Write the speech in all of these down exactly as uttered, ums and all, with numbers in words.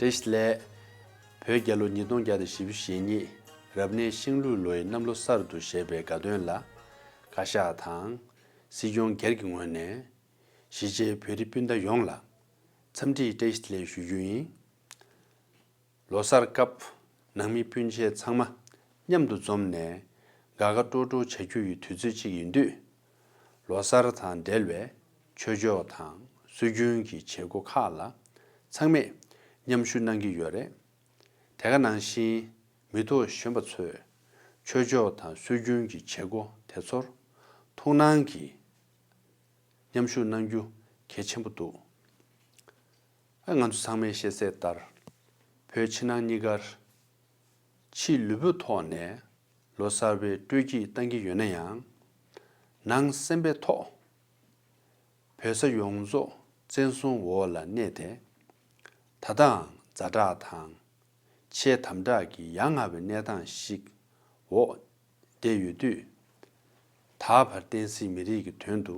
བཀྲ་ཤིས་བདེ་ལེགས། བོད་རྒྱལ་ལོ་ཉིས་སྟོང་བརྒྱ་དང་བཞི་བཅུ་ཞེ་གཉིས་རབ་གནས་ཤིང་ལུག་ལོའི་གནམ་ལོ་གསར་དུ་བཞད་པའི་དགའ་སྟོན་ལ། བཀའ་ཤག་དང་སྲིད་སྐྱོང་སྒེར་གྱི་ངོས་ནས་གཞིས་བྱེས་བོད་རིགས་སྤུན་ཟླ་ཡོངས་ལ་འཚམས་འདྲིའི་བཀྲ་ཤིས་བདེ་ལེགས་ཞུ་རྒྱུ་ཡིན། ལོ་གསར་སྐབས་ནང་མི་སྤུན་མཆེད་ཚང་མ་མཉམ་དུ་འཛོམས་ནས་དགའ་དགའ་སྤྲོ་སྤྲོ་བྱ་རྒྱུ་ཡི་དུས་ཚོད་ཅིག་ཡིན་དུས། ལོ་གསར་དང་འབྲེལ་བའི་ཆོས་ཕྱོགས་དང་སྲོལ་རྒྱུན་གྱི་བྱེད་སྒོ་ཁག་ལ་ཚང་མས་མཉམ་ཞུགས་གནང་གི་ཡོད་རེད། དེ་ག་ནང་བཞིན་མི་ཐོག་གཞོན་པ་ཚོས་ཆོས་ཕྱོགས་དང་སྲོལ་རྒྱུན་གྱི་བྱེད་སྒོ་དེ་ཚོར་ཐུགས་སྣང་གིས་མཉམ་ཞུགས་གནང་རྒྱུ་གལ་ཆེན་པོ་འདུག་ཨ། ང་ཚོ་ཚང་མས་ཤེས་གསལ་ལྟར། བོད་ཕྱི་ནང་གཉིས་ཀར་ཕྱིའི་ལུས་པོའི་ཐོག་ནས་ལོ་གསར་པའི་སྤྲོ་སྐྱིད་བཏང་གི་ཡོད་ན་ཡང་། ནང་སེམས་པའི་ཐོག་བོད་ས་ཡོངས་རྫོགས་བཙན་བཟུང་འོག་ལ་གནས་ཏེ། ད་ལྟའང་ཛ་དྲག་དང་ཆེས་དམ་དྲག་གི་ཡ་ང་བའི་གནས་སྟངས་ཤིག་འོག་བསྡད་ཡོད་དུས། ད་བར་བསྟན་སྲིད་མི་རིགས་ཀྱི་དོན་དུ་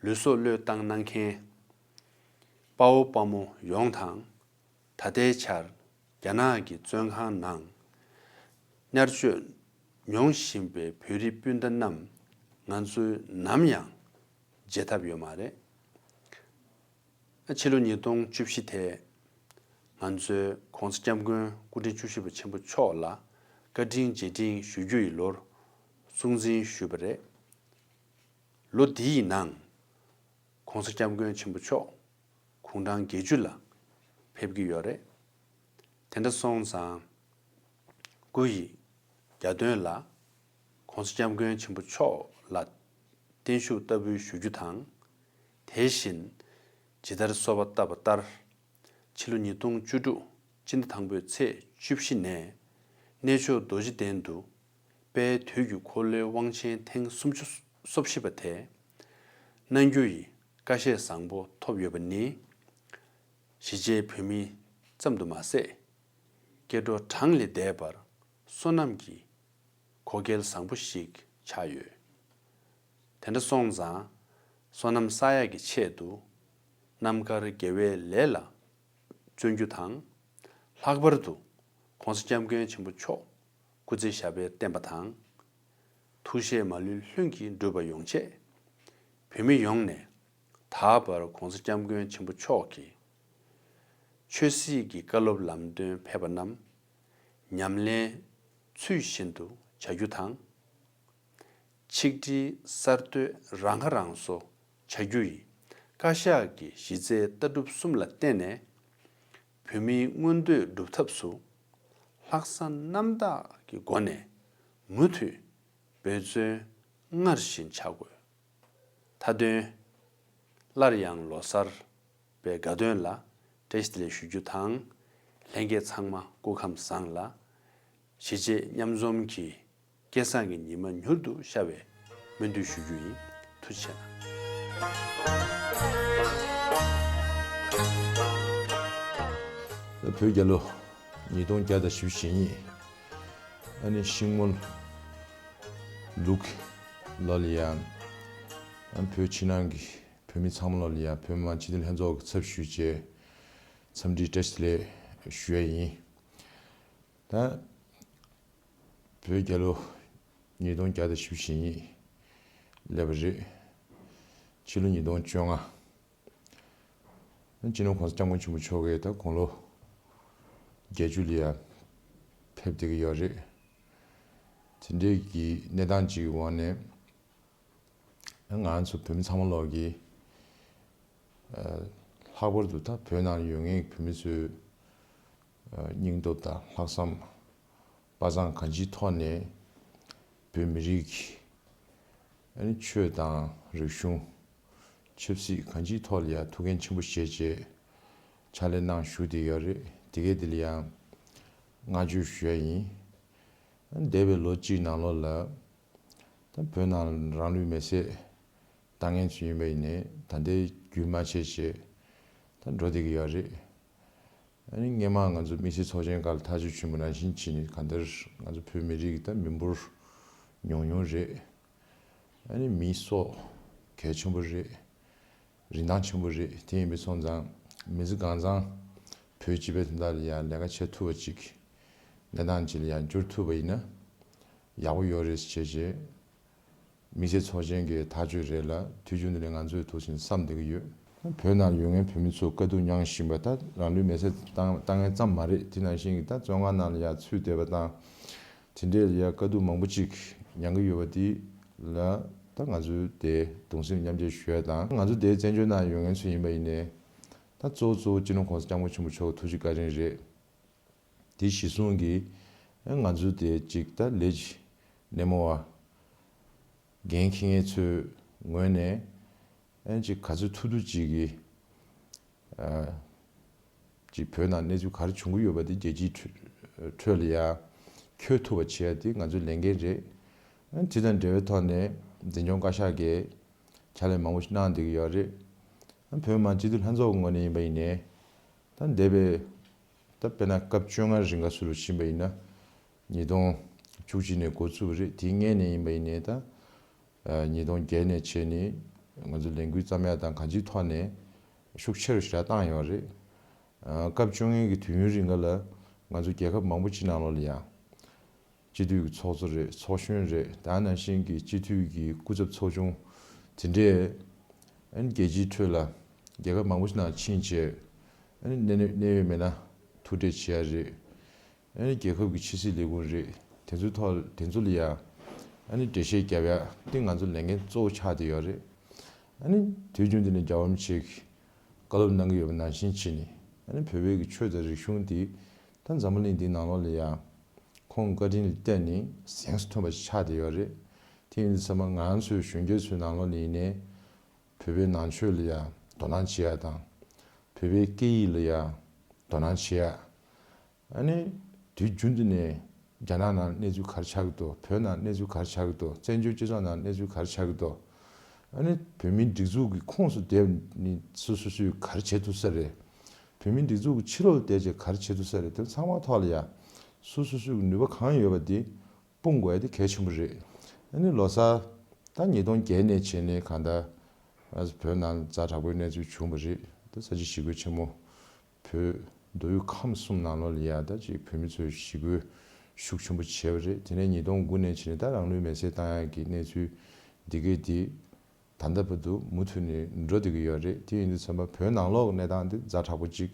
ལུས་སྲོག་བློས་བཏང་གནང་མཁན་དཔའ་བོ་དཔའ་མོ་ཡོངས་དང་། ད་ལྟའི་ཆར་རྒྱ་ནག་གི་བཙོན་ཁང་ནང་མནར་གཅོད་མྱོང་བཞིན་པའི་བོད་རིགས་སྤུན་ཟླ་རྣམས་ང་ཚོས་ནམ་ཡང་བརྗེད་ཐབས་ཡོད་མ་རེད། ཕྱི་ལོ་ཉིས་སྟོང་བཅུ་བཞི་དེ་ང་ཚོས་༸གོང་ས་༸སྐྱབས་མགོན་སྐུ་ཕྲེང་བཅུ་བཞི་པ་ཆེན་པོ་མཆོག་ལ་བཀའ་དྲིན་རྗེས་དྲན་ཞུ་རྒྱུ་ཡི་ལོར་སྲུང་བརྩི་ཞུས་པ་རེད། ལོ་འདི་ཡི་ནང་༸གོང་ས་༸སྐྱབས་མགོན་ཆེན་པོ་མཆོག་དགུང་གྲངས་བརྒྱད་ཅུ་ལ་ཕེབས་ཀྱི་ཡོད་རེད། དེ་འདྲ་སོང་ཙང་། སྐུ་ཡི་གྱ་སྟོན་ལ་༸གོང་ས་༸སྐྱབས་མགོན་ཆེན་པོ་མཆོག་ལ་བརྟན་བཞུགས་བསྟར་འབུལ་ཞུ་རྒྱུ་དང་། དེ་བཞིན་ཇི་ལྟར་གསོལ་བ་བཏབ་པ་ལྟར། ཕྱི་ལོ་ཉིས་སྟོང་བཅུ་དྲུག་སྤྱི་ཟླ་དང་པོའི་ཚེས་བཅུ་བཞི་ནས་གནས་མཆོག་རྡོ་རྗེ་གདན་དུ་དཔལ་དུས་ཀྱི་འཁོར་ལོའི་དབང་ཆེན་ཐེངས་སུམ་ཅུ་སོ་བཞི་པ་དེ་གནང་རྒྱུ་ཡི་བཀའ་བཞེས་བཟང་པོ་ཐོབ་ཡོད་པ་ནི། གཞིས་བྱེས་བོད་མི་ཙམ་དུ་མ་ཟད། སྐྱེ་འགྲོ་གྲངས་ལས་འདས་པར་བསོད་ནམས་ཀྱི་གོ་སྐལ་བཟང་པོ་ཞིག་ཆགས་ཡོད། དེ་འདྲ་སོང་ཙང་། བསོད་ནམས་བསགས་ཡག་གི་ཆེད་དུ་རྣམ་དཀར་དགེ་བའི་ལས་ལ་བརྩོན་རྒྱུ་དང་། ལྷག་པར་དུ་༸གོང་ས་༸སྐྱབས་མགོན་ཆེན་པོ་མཆོག་སྐུ་ཚེ་ཞབས་པད་བརྟན་པ་དང་། ཐུགས་བཞེད་མ་ལུས་ལྷུན་གྱིས་འགྲུབ་པ་ཡོང་ཆེད། བོད་མི་ཡོངས་ནས་ད་བར་༸གོང་ས་༸སྐྱབས་མགོན་ཆེན་པོ་མཆོག་གི་ཆོས་སྲིད་ཀྱི་བཀའ་སློབ་ལམ་སྟོན་ཕེབས་པ་རྣམས་ཉམས་ལེན་ཚུལ་བཞིན་དུ་བྱ་རྒྱུ་དང་། ཆིག་སྒྲིལ་གསར་གཏོད་རང་ཁ་རང་གསོ་བྱ་རྒྱུ་ཡི་བཀའ་ཤག་གི་གཞི་རྩའི་ལྟ་གྲུབ་གསུམ་ལ་བརྟེན་ནས། བོད་མིའི་མངོན་འདོད་སྒྲུབ་ཐབས་སུ་ལྷག་བསམ་རྣམ་དག་གི་སྒོ་ནས་མུ་མཐུད་འབད་བརྩོན་སྔར་བཞིན་བྱ་དགོས། མཐའ་དོན། སླར་ཡང་ལོ་གསར་པའི་དགའ་སྟོན་ལ་བཀྲ་ཤིས་བདེ་ལེགས་ཞུ་རྒྱུ་དང་། ལྷན་རྒྱས་ཚང་མ་སྐུ་ཁམས་བཟང་ལ། གཞིས་བྱེས་མཉམ་འཛོམས་ཀྱི་སྐལ་བཟང་གི་ཉི་མ་མྱུར་དུ་ཤར་བའི་སྨོན་འདུན་ཞུ་རྒྱུ་ཡིན། ཐུགས་རྗེ་ཆེ་གནང་། བོད་རྒྱལ་ལོ་ཉིས་སྟོང་བརྒྱ་དང་བཞི་བཅུ་ཞེ་གཉིས། ཨ་ནི་ཤིང་མོ་ལུག་ལོ་ལ་ཡང་། ཨ། བོད་ཕྱི་ནང་གི་བོད་མི་ཚང་མ་ལོ་ལ་ཡང་བོད་མི་མང་སྤྱི་འཐུས་ལྷན་ཚོགས་ཀྱི་ཚབ་ཞུས་བྱས་འཚམས་འདྲིའི་བཀྲ་ཤིས་བདེ་ལེགས་ཞུ་ཡ་ཡིན། ད་བོད་རྒྱལ་ལོ་ཉིས་སྟོང་བརྒྱ་དང་བཞི་བཅུ་ཞེ་གཉིས་སླེབས་པ་རེད། ཕྱི་ལོ་ཉིས་སྟོང་བཅོ་ལྔ། སྤྱི་ནོར་༸གོང་ས་༸སྐྱབས་མགོན་ཆེན་པོ་མཆོག་གིས་ད་དགུང་ལོ་བརྒྱད་ཅུ་ལ་ཡ་ཕེབས་བསྡད་ཀྱི་ཡོད་རེད། དེ་འདྲའི་གི་གནས་སྟངས་ཅིག་གི་འོག་ནས། ང་ཚོ་བོད་མི་ཚང་མ་ལོག་གིས། ཨ། ལྷག་པར་དུ་ད་བོད་ནང་ཡོད་མཁན་བོད་མི་ཚོའི་ཨ། སྙིང་སྟོབས་དང་ལྷག་བསམ། དཔའ་མཛངས་གང་ཅིའི་ཐོག་ནས་བོད་མི་རིགས་ཀྱི་ཨ་ནི་ཆོས་དང་རིག་གཞུང་། ཆབ་སྲིད་གང་ཅིའི་ཐོག་ལ་ཡང་ཐུགས་འགན་ཆེན་པོ་བཞེས་བྱས་ཕྱག་ལས་གནང་བཞུགས་བསྡད་ཡོད་རེད། དེ་གས་དེ་ལ་ཡང་བསྔགས་བརྗོད་ཞུ་ཡ་ཡིན། འདས་པའི་ལོ་གཅིག་ནང་ལོགས་ལ་ད་བོད་ནང་རང་ལུས་མེར་སྲེག་བཏང་མཁན་ཚོ་ཡིན་པ་ཡིན་ནའི་ད་ལྟའི་རྒྱུན་མ་ཆད་བྱས་ད་འགྲོ་བསྡད་ཀྱི་ཡོད་རེད། ཨ་ནི་སྔོན་མ་ང་ཚོ་དམིགས་བསལ་ཚོགས་ཆེན་ཁག་ལ་ཐག་གཅོད་བྱུང་བ་ནང་བཞིན་བྱས་ནས་གང་ལྟར་ང་ཚོ་བོད་མི་རིགས་ཀྱི་ད་མི་འབོར་ཉུང་ཉུང་རེད། ཨ་ནི་མིའི་སྲོག་གལ་ཆེན་པོ་རེད། རིན་ཐང་ཆེན་པོ་རེད། དེ་ཡིན་པའི་སོང་ཙང་མི་ཚེ་གང་ཚང་ བོད་སྤྱི་པའི་དོན་དག་ལ་ཡང་ལས་ཀ་བྱེད་ཐུབ་པ་ཅིག་གནས་སྟངས་ཅིག་ལ་ཡང་འགྱུར་ཐུབ་པ་ཡིན་ན་ཡག་པོ་ཡོད་རེད་ཟེར་བྱས་བྱས། དམིགས་བསལ་ཚོགས་ཆེན་གྱི་ཐག་གཅོད་རེད་ལ། དུས་རྒྱུན་དུ་ནས་ང་ཚོས་ཐུགས་བཞེས་བསམ་བསྡད་ཀྱི་ཡོད། བོད་ནང་ཡོད་མཁན་བོད་མི་ཚོ་དཀའ་སྡུག་མྱངས་བཞིན་པ། ད་རང་ལུས་མེར་སྲེག་བཏང་བཏང་མཁན་ཙམ་མ་རེད། དེ་ནང་བཞིན་གྱི་ད་བཙོན་ཁང་ནང་ལ་ཡང་ཚུད་བསྡད་པ་དང་། དེ་འདྲའི་ཡང་དཀའ་སྡུག་མང་པོ་ཅིག་མྱངས་ཀྱི་ཡོད་པ་འདི་ལ། ད་ང་ཚོའི་དེ་གདུང་སེམས་མཉམ་སྐྱེད་ཞུ་ཡ་དང་། ང་ཚོ་དེའི་བཙན་བྱོལ་ནང་ཡོད་མཁན་ཚོ་ཡིན་པ་ཡིན་ནའི། ད་གཙོ་བོ་གཙོ་བོ་སྤྱི་ནོར་༸གོང་ས་༸སྐྱབས་མགོན་ཆེན་པོ་མཆོག་ཐུགས་རྗེ་བཀའ་དྲིན་རེད། དེ་གཞི་བཟུང་གིས་ང་ཚོ་དེ་གཅིག་ད་ལས་ཀྱི་སྣེ་མོ་བ་འགན་འཁྱེར་མཁན་ཚོའི་ངོས་ནས་ཨ་ནི་གཅིག་ག་ཚོད་ཐུབ་ཐུབ་ཅིག་གིས། ཨ། གཅིག་བོད་ནང་གནས་ཚུལ་ག་རེ་བྱུང་གི་ཡོད་པ་དེ་རྒྱལ་སྤྱིའི་ཁྲོད་ཁྲོད་ལ་ཡང་འཁྱོལ་ཐུབ་པ་བྱེད་ཡ་དེ་ང་ཚོའི་ལས་འགན་རེད། ཨ་ནི་དེ་དང་འབྲེལ་བའི་ཐོག་ནས་འཛིན་སྐྱོང་བཀའ་ཤག་གིས་ཕྱག་ལས་མང་པོ་ཞིག་གནང་བསྡད་ཀྱི་ཡོད་རེད། ཨ་ནི་བོད་མི་མང་སྤྱི་འཐུས་ལྷན་ཚོགས་ཀྱི་ངོས་ནས་ཡིན་པ་ཡིན་ནའི། ད་འདས་པའི་ད་དཔེར་ན་སྐབས་བཅོ་ལྔ་རིང་ག་ཚོད་ལ་ཕྱིན་པ་ཡིན་ན། ཉིས་སྟོང་བཅུ་གཅིག་ནས་འགོ་བཙུགས་པ་རེད། དེའི་སྔོན་ནས་ཡིན་པ་ཡིན་ནའི་ད། ཨ། ཉིས་སྟོང་བརྒྱད་ནས་བྱས་ནས་ང་ཚོ་ལས་འགུལ་བརྩམས་ཡ་དང་གང་ཅིའི་ཐོག་ནས་ཤུགས་ཆེ་རུ་ཞེ་དྲག་བཏང་ཡོད་རེད། ཨ། སྐབས་བཅོ་ལྔའི་གི་དུས་ཡུན་རིང་ག་ལ་ང་ཚོ་རྒྱལ་ཁབ་མང་པོ་ཅིག་ནང་ལོགས་ལ་ཡང་སྤྱི་འཐུས་ཀྱི་ཚོགས་གཙོ་རེད། ཚོགས་གཞོན་རེད། ད་ནང་བཞིན་གྱི་སྤྱི་འཐུས་ཀྱི་སྐུ་ཚབ་ཚོགས་ཆུང་དེ་འདྲས་ཨ་ནི་རྒྱལ་སྤྱིའི་ཁྲོད་ལ་རྒྱལ་ཁབ་མང་པོ་ཞིག་ནང་ཕྱིན་བྱས། ཨ་ནི་གནད་གནད་ཡོད་མེད་ན་ཐུག་འཕྲད་བྱེད་ཡ་རེད། ཨ་ནི་རྒྱལ་ཁབ་ཀྱི་ཕྱི་སྲིད་ལས་ཁུངས་རེད། དེ་ཚོའི་ཐོག་དེ་ཚོ་ལ་ཡ་ཨ་ནི་འགྲེལ་བཤད་རྒྱབ་ཡ་དེ་ང་ཚོ་ལས་འགན་གཙོ་བོ་ཆགས་བསྡད་ཡོད་རེད། ཨ་ནི་དུས་རྒྱུན་དུ་ནས་རྒྱལ་བ་རིན་པོ་ཆེས་བཀའ་སློབ་གནང་གི་ཡོད་པ་ནང་བཞིན་བྱས་ནས། ཨ་ནི་བོད་པའི་གི་ཆོས་དང་རིག་གཞུང་འདི་ད་འཛམ་བུ་གླིང་འདིའི་ནང་ལོགས་ལ་ཡ་ཁོང་བཀའ་དྲིན་ལ་བརྟེན་ནས་གཟེངས་སུ་ཐོན་པ་ཞིག་ཆགས་བསྡད་ཡོད་རེད། དེ་ཡིན་དུས་ཙམ་པ་ང་ཚོའི་གཞོན་སྐྱེས་ཚོའི་ནང་ལོགས་ལ་ཡིན་ནའི། བོད་པའི་ནང་ཆོས་ལ་ཡ་དོ་སྣང་བྱེད་ཡ་དང་། བོད་པའི་སྐད་ཡིག་ལ་ཡ་དོ་སྣང་བྱེད་ཡ། ཨ་ནི་དུས་རྒྱུན་དུ་ནས་རྒྱ་ནག་ནང་གནས་ཚུལ་ག་རེ་ཆགས་ཀྱི་འདུག་བོད་ནང་གནས་ཚུལ་ག་རེ་ཆགས་ཀྱི་འདུག་བཙན་བྱོལ་སྤྱི་ཚོགས་ནང་གནས་ཚུལ་ག་རེ་ཆགས་ཀྱི་འདུག་ཨ་ནི་བོད་མིའི་སྒྲིག་འཛུགས་ཀྱི་ཁོངས་སུ་བསྡད་ནས་སོ་སོ་སོས་ག་རེ་བྱེད་ཐུབ་ས་རེད། བོད་མིའི་སྒྲིག་འཛུགས་ཀྱི་ཕྱི་ལོགས་ལ་བསྡད་བྱས་ག་རེ་བྱེད་ཐུབ་ས་རེད། དེ་ཚང་མ་ཐོག་ལ་ཡ་སོ་སོ་སོའི་ནུས་པ་གང་ཡོད་པ་དེ་སྤུངས་དགོས་ཡ་དེ་གལ་ཆེན་པོ་རེད། ཨ་ནི་ལོ་གསར་ད་ཉིས་སྟོང་བརྒྱད་ནས་བྱས་ནས་གང་ལྟར་ང་ཚོ་བོད་ནང་ཛ་དྲག་པོའི་གནས་ཚུལ་བྱུང་བ་རེད། ད་ས་བྱི་ཞི་རྒོལ་ཆེན་མོ། བོད་མདོ་དབུས་ཁམས་གསུམ་ནང་ལོགས་ལ་ཡ་ད་ཅིག་བོད་མི་ཚོས་ཞི་རྒོལ་ཤུགས་ཆེན་པོ་བྱས་པ་རེད། དེ་ནས་ཉིས་སྟོང་དགུ་ནས་བྱས་ནས་ད་རང་ལུས་མེར་སྲེག་བཏང་ཡག་གི་གནས་ཚུལ་འདི་གས་དེ་ད་ལྟ་བར་དུ་མུ་མཐུད་ནས་འགྲོ་བསྡད་ཀྱི་ཡོད་རེད། དེ་ཡིན་དུས་ཙམ་པ་བོད་ནང་ལོགས་གནས་སྟངས་འདི་ཛ་དྲག་པོ་ཅིག་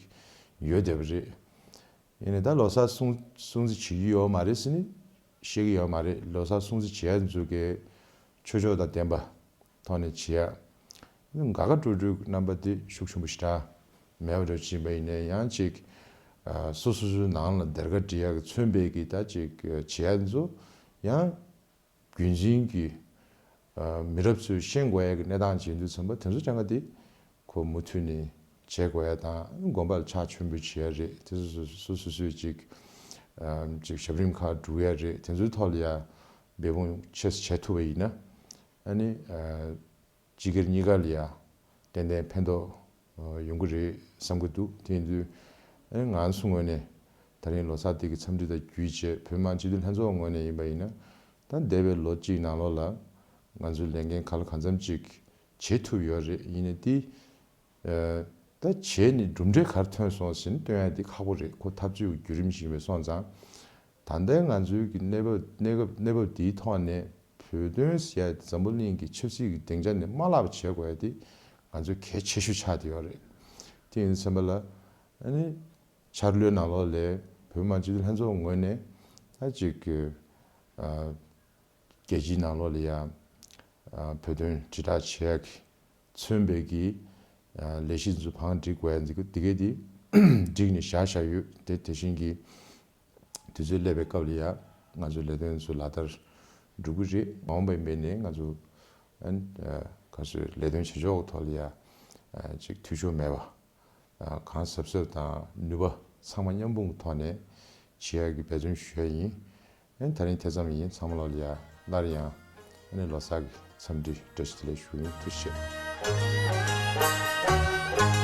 ཡོད་བསྡད་པ་རེད། ཡིན་ནའི་ད་ལོ་གསར་སྲུང་སྲུང་བརྩི་བྱེད་ཀྱི་ཡོད་མ་རེད་ཟེར་ནས་བཤད་ཀྱི་ཡོད་མ་རེད། ལོ་གསར་སྲུང་བརྩི་བྱེད་ཡ་ཚོ་གས་ཆོས་ཕྱོགས་དང་ལྡན་པ་ཐོག་ནས་བྱེད་ཡ། དགའ་དགའ་སྤྲོ་སྤྲོའི་རྣམ་པ་དེ་ཤུགས་ཆེན་པོ་ཞེ་དྲག་མེད་པ་འདྲ་ཕྱིན་པ་ཡིན་ནའི་ཡང་ཅིག་ཨ། སོ་སོ་སོའི་ནང་ལ་སྡེར་ཁ་སྒྲིག་ཡ་གི་མཚོན་པའི་གི་ད་ཅིག་བྱེད་ཡ་ཚོ་ཡང་རྒྱུན་འཛིན་གྱི་ཨ། མི་རབས་ཚོས་ཤེས་དགོས་ཡ་གི་གནས་སྟངས་བྱེད་དུས་ཙམ་པ་དེ་ཚོ་ཅང་ག་དེ་ཁོ་མུ་མཐུད་ནས་བྱེད་དགོས་ཡ་དང་། དགོན་པ་ལ་ཕྱག་མཆོད་འབུལ་བྱེད་ཡ་རེད། དེ་ཚོ་སོ་སོ་སོ་སོས་ཅིག་ཨ། ཅིག་ཞབས་རིམ་ཁག་སྒྲུབ་ཡ་རེད། དེ་ཚོའི་ཐོག་ལ་ཡ་འབད་འབུངས་ཆེ་ཙམ་བྱེད་ཐུབ་པ་ཡིན་ན། ཨ་ནི་ཨ། སྤྱི་སྒེར་གཉིས་ཀ་ལ་ཡ་ཏན་ཏན་ཕན་ཐོགས་ཡོང་གི་རེད་བསམ་གྱི་འདུག་དེ་ཡིན་དུས་ཨ་ནི་ང་ཚོ་ངོས་ནས་ད་རིང་ལོ་གསར་དེ་གི་འཚམས་འདྲི་དང་བརྒྱུད་བྱས་བོད་མི་མང་སྤྱི་འཐུས་ལྷན་ཚོགས་ངོས་ནས་ཡིན་པ་ཡིན་ན། ད་འདས་པའི་ལོ་གཅིག་ནང་ལོགས་ལ་ང་ཚོས་ལས་འགན་ག་ལ་གང་འཚམ་ཅིག་བྱེད་ཐུབ་ཡོད་རེད། ཡིན་ནའི་དེ་ཨ། ད་བྱས་ནས་གྲུབ་འབྲས་ག་རེ་ཐོན་སོང་ཟེར་ནས་སྟོན་ཡ་དེ་ཁག་པོ་རེད། ཁོ་འཐབ་རྩོད་ཀྱི་བརྒྱུད་རིམ་ཞིག་ཡིན་པས་སོང་ཙང་། ད་ལྟའི་ང་ཚོའི་གི་གནས་བབ་གནས་བབ་གནས་བབ་དེའི་ཐོག་ནས་བོད་དོན་ཟེར་ཡ་འཛམ་བུ་གླིང་གི་ཆབ་སྲིད་ཀྱི་སྡིངས་ཆ་ནས་མ་བརླག་པ་བྱེད་དགོས་ཡ་དེ་ང་ཚོའི་གལ་ཆེ་ཤོས་ཆགས་བསྡད་ཡོད་རེད། དེ་ཡིན་ཙམ་པ་ལ་ཨ་ནི་འཆར་ལོའི་ནང་ལོགས་ལ་བོད་མི་མང་སྤྱི་འཐུས་ལྷན་ཚོགས་ངོས་ནས་ད་ཅིག་གི་ཨ། རྒྱལ་སྤྱིའི་ནང་ལོགས་ལ་ཡང་བོད་དོན་དྲིལ་བསྒྲགས་བྱེད་ཡག་གི་མཚོན་པའི་གི་ལས་གཞི་ཚོ་བང་སྒྲིག་དགོས་ཡ་འདི་ག་འདི་གས་དེ་སྒྲིག་ནས་བཞག་བཞག་ཡོད་དེ། དེ་བཞིན་གྱི་དུས་ཚོད་སླེབས་པའི་སྐབས་ལ་ཡང་ང་ཚོའི་ལས་དོན་ཚོ་ལག་བསྟར་འགྲོ་གི་རེད། མ་འོངས་པའི་མི་ནས་ང་ཚོ་ཨ་ནི་ག་ཚོད་ལས་དོན་བྱེད་ཕྱོགས་ཐོག་ལ་ཡང་ཅིག་འཐུས་ཤོར་མེད་པ། གང་གཟབ་གཟབ་དང་ནུས་པ་ཚང་མ་མཉམ་སྤུངས་ཀྱི་ཐོག་ནས་བྱེད་ཡག་གི་འབད་བརྩོན་ཞུ་ཡ་ཡིན། ཨ་ནི་ད་རིང་དེ་ཙམ་ཡིན། ཚང་མ་ལོག་ལ་ཡ་སླར་ཡང་ཨ་ནི་ལོ་གསར་གྱི་འཚམས་འདྲི་བཀྲ་ཤིས་བདེ་ལེགས་ཞུ་ཡིན། ཐུགས་རྗེ་ཆེ།